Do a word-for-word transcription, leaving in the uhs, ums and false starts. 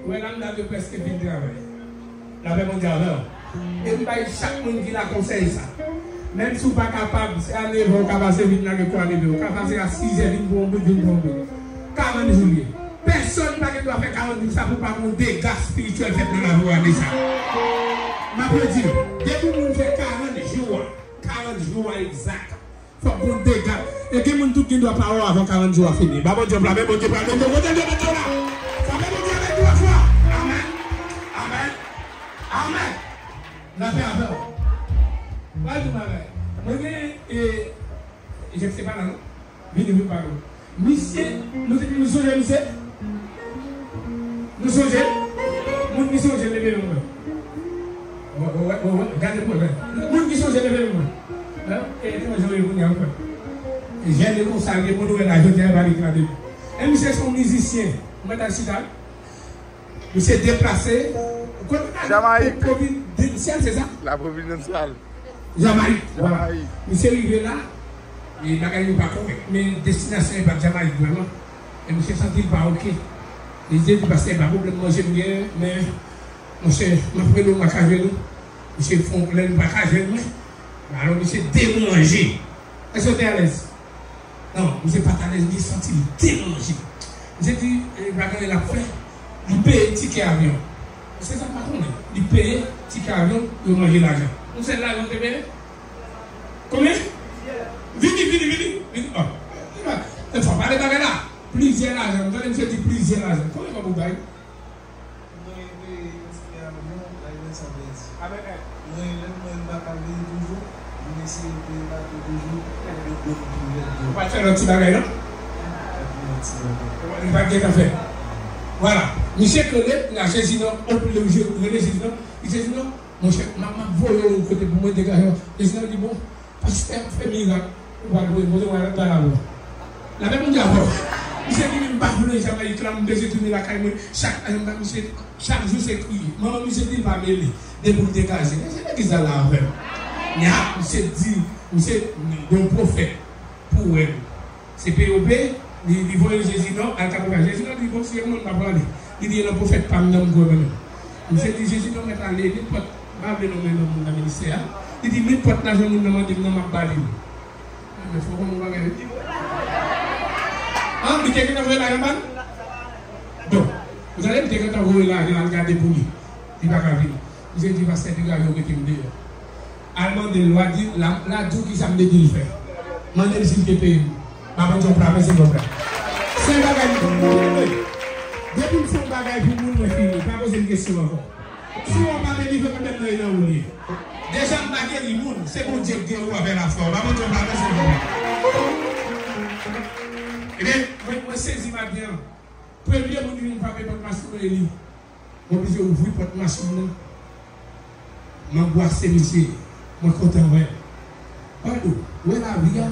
Ou wè, lamdad yo prèske fin travay. Lapè Bondye avè w. E m bay chak moun ki la konsèy sa. Menm si w pa kapab, se a neve w ka pase vin lage kò a neve w. Ou ka pase a sizè vin pran yon bout, vin pran yon bout. Karant jou l ye. Pèsonn pa gen dwa fè karant jou sa pou pa gen yon dega espirityèl fèt nan lavi w ane sa. M ap redi l. Depi moun fè karant jou a, karant jou a egzak, fòk gon dega. E gen moun tou ki gen dwa pa wè w avan karant jou a fini. Ba Bondye yon plame, Bondye pral mete w kote l dwe mete w la. Frape Bondye avèk twa fwa. Amèn. Amèn. Amèn. Lapè avè w. Mwen di w bagay. Mwen gen, e, Jèf se pa la, non? Vini, vini, pale. Misye, nou, nou sonje misye? Nou sonje? Moun ki sonje, leve men mwen. Wè, wè, wè, wè, wè, gade pwoblèm. Moun ki sonje, leve men mwen. Hein? E, e, kòman jan yo kounye a, frè? Jèn yo konsa, gen moun ou wè la, jodi a, pa reklame. E misye se yon mizisyen. Mwen ta chita. Misye deplase. Kote w ta Jamaique. Providencial, se sa? La Providencial. Jamayik. Jamayik. Misye rive la, e bagay yo pa kòrèk. Men destinasyon e pa Jamayik vrèman. E misye santi l pa oke. Li di, pastè, pa pwoblèm manje m gen, men, monchè, m ap rele w, m pa ka jwenn ou. Misye fè yon lè l pa ka jwenn mwen. Alò, misye demanje. Èske w te alèz? Non, misye pa t alèz, li santi l demanje. Misye di, e, pa gen anyen l ap fè. Li peye tikè avyon. Se sa m pa konnen. Li peye tikè avyon, yo manje lajan. Yon sèl lajan w te peye? Konbyen? Vini, vini, vini, vini. Oh. E fò pale bagay la. Plizyè lajan. M tande misye di plizyè lajan. Konbyen kòb ou bay? Mwen peye yon tikè avyon, bay mwen san pèdi. Avèk èd. Mwen, lè mwen m pa ka vini toujou, m eseye peye bato toujou, yo bon pou lèt yo. Ou pa t fè lòt ti bagay, non? Pa t fè lòt ti bagay. Li pa t gentan fè. Vwala. Misye kole, la Jezi nan, oblije rele Jezi nan. Li Jezi nan, monchè, m ap, m ap voye w yon kote pou mwen degaje w. Jezi nan di, bon, Pastè ap fè mirak, ou pral voye, poze w al ba la vwa. Lapè Bondye avè w. Misye di, men m pa vle Jamayik la, m bezwen tounen lakay mwen. Chak, eh, misye, chak jou se kriye. Manman misye di l pa mele, depi l degaje. Se legliz la la avè m. Nya, misye di, misye, gon pwofèt pou wè m. Se P O P, li, li voye Jezi non, al Kapoka. Jezi non di, bon, si e mwen, m pa prale. Li di, e nan pwofèt pa m nan m kwè mwen menm. Misye di, Jezi non mèt ale, nenpòt, m pa vle nonmen non moun nan ministè a. Li di, nenpòt lajan moun nan mande m nan, m ap ba li l. Men fò konn yon bagay, wi. An, li te gentan voye lajan ba l? Bon, ou tande, li te gentan voye lajan al gade pou li. Li pa ka vini. Misye di, pastè, degaje w, mete m deyò. Al mande l, w a di, la, la di w kisa m te di l fè. Mande l si l te peye m. M ap di yon pla, men silvouplè. Se bagay li konn mwen. Depi m fè yon bagay pou moun, mwen fini. Pa poze m kesyon ankò. Si w pa delivre, pwoblèm nan e nan ou li ye. Deja m pa geri moun, se Bondye k geri w avè lafwa. M ap di yon pla, men silvouplè. Ebyen, mwen, mwen sezi maten an. Premye moun ki vin frape pòt machin mwen, e li. Mwen oblije ouvri pòt machin nan. M anbwase misye. Mwen kontan wè l. Mwen di w, wè lavi a,